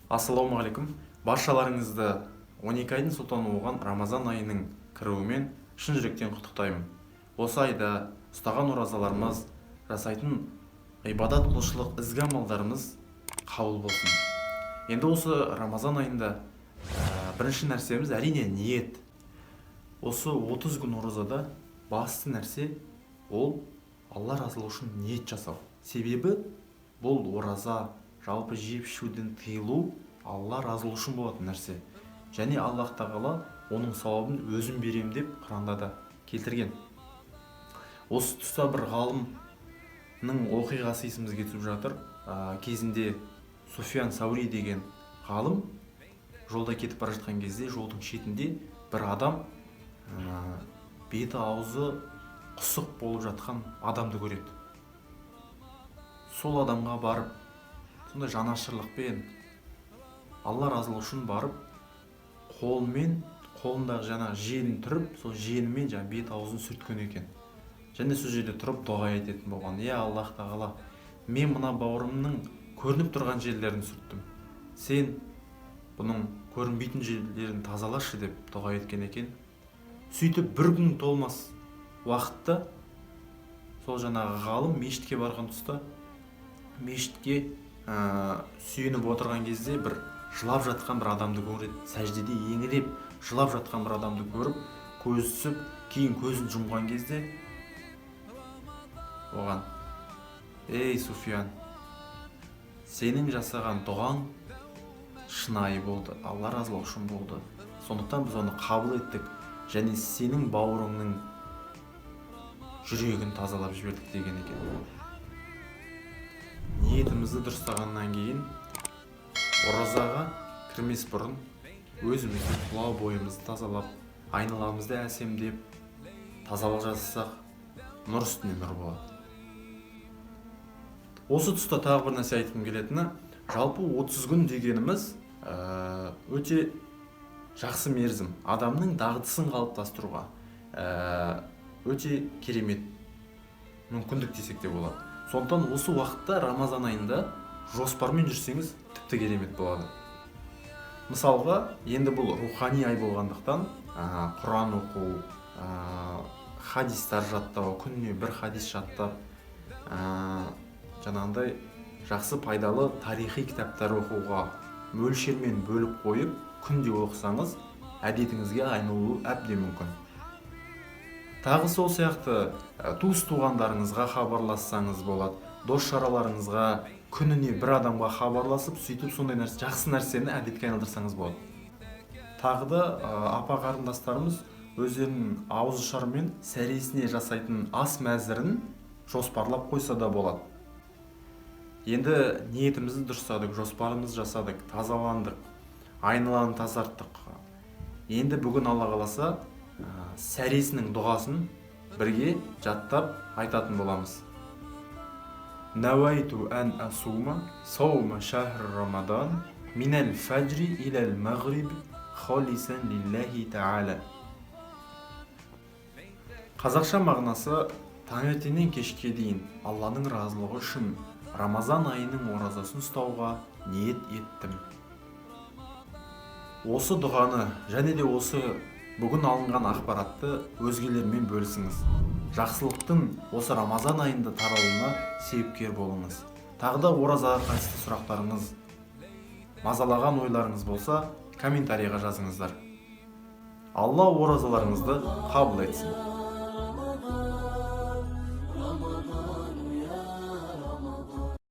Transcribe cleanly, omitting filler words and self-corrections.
Ассалаумағалейкум! Баршаларыңызды 12 айдың сұлтаны болған Рамазан айының кіруімен шын жүректен құттықтаймын. Осы айда ұстаған оразаларымыз, жасайтын ғибадат, құлшылық, ізгі амалдарымыз қабыл болсын. Енді осы Рамазан айында бірінші нәрсеміз, әрине, ниет. Осы 30 күн оразада басты нәрсе ол Алла разылығы үшін ниет жасау. Себебі бұл ораза, жалпы жеп ішуден тыйылу Алла разылығы үшін болатын нәрсе. Және Аллах тағала оның сауабын өзім беремін деп Құранда да келтірген. Осы тұста бір ғалымның оқиғасы есімізге түсіп жатыр. Кезінде Суфиян Саури деген ғалым жолда кетіп бара жатқан кезде жолдың шетінде бір адам, беті аузы құсық болып жатқан адамды көреді. Сол адамға барып, сондай жанашырлықпен, Алла разылығы үшін барып, қолымен қолындағы жаңағы жеңін түріп, сол жеңімен жаңағы бет аузын сүрткен екен. Және сол жерде тұрып дұға ететін болған: «Иә, Аллах тағала, мен мына бауырымның көрініп тұрған жерлерін сүрттім, сен бұның көрінбейтін жерлерін тазалашы», – деп дұға еткен екен. Сөйтіп бір күн толмас уақытта сол жаңағы ғалым мешітке барған тұста, мешітке сүйеніп отырған кезде бір жылап жатқан бір адамды көреді. Сәждеде еңіреп жылап жатқан бір адамды көріп, көзі түсіп, кейін көзін жұмған кезде оған: «Ей, Суфиян, сенің жасаған дұғаң шынайы болды, Алла разылығы үшін болды, сондықтан біз оны қабыл еттік және сенің бауырыңның жүрегін тазалап жібердік», – деген екен. Ниетімізді дұрыстағаннан кейін, оразаға кірмес бұрын өзімізді, тұла бойымызды тазалап, айналамызды әсемдеп, тазалық жасасақ, нұр үстіне нұр болады. Осы тұста тағы бір нәрсе айтқым келетіні: жалпы 30 күн дегеніміз өте жақсы мерзім. Адамның дағдысын қалыптастыруға өте керемет мүмкіндік десек те болады. Сондықтан осы уақытта, Рамазан айында жоспармен жүрсеңіз, тіпті керемет болады. Мысалға, енді бұл рухани ай болғандықтан, Құран оқу, хадистар жаттау, күніне бір хадис жаттап, жаңағындай жақсы, пайдалы тарихи кітаптар оқуға мөлшермен бөліп қойып, күнде оқысаңыз, әдетіңізге айналуы әбден мүмкін. Тағы сол сияқты туыс туғандарыңызға хабарлассаңыз болады, дос жараларыңызға күніне бір адамға хабарласып, сөйтіп сондай нәрсе, жақсы нәрсені әдетке айналдырсаңыз болады. Тағы да апа қарындастарымыз өздерінің ауызашарымен сәресіне жасайтын ас мәзірін жоспарлап қойса да болады. Енді ниетімізді дұрыстадық, жоспарымызды жасадық, тазаландық, айналаны тазарттық. Енді бүгін, Алла қаласа, сәресінің дұғасын бірге жаттап айтатын боламыз. Науайту ан асума саума шахр Рамадан минал фажри илал мағриб халисан лиллахи таала. Қазақша мағынасы: таңертеңнен кешке дейін Алланың разылығы үшін Рамазан айының оразасын ұстауға ниет еттім. Осы дұғаны және де осы бүгін алынған ақпаратты өзгелермен бөлісіңіз. Жақсылықтың осы Рамазан айында таралуына себепкер болыңыз. Тағы да оразаға қатысты сұрақтарыңыз, мазалаған ойларыңыз болса, комментарийға жазыңыздар. Алла оразаларыңызды қабыл етсін!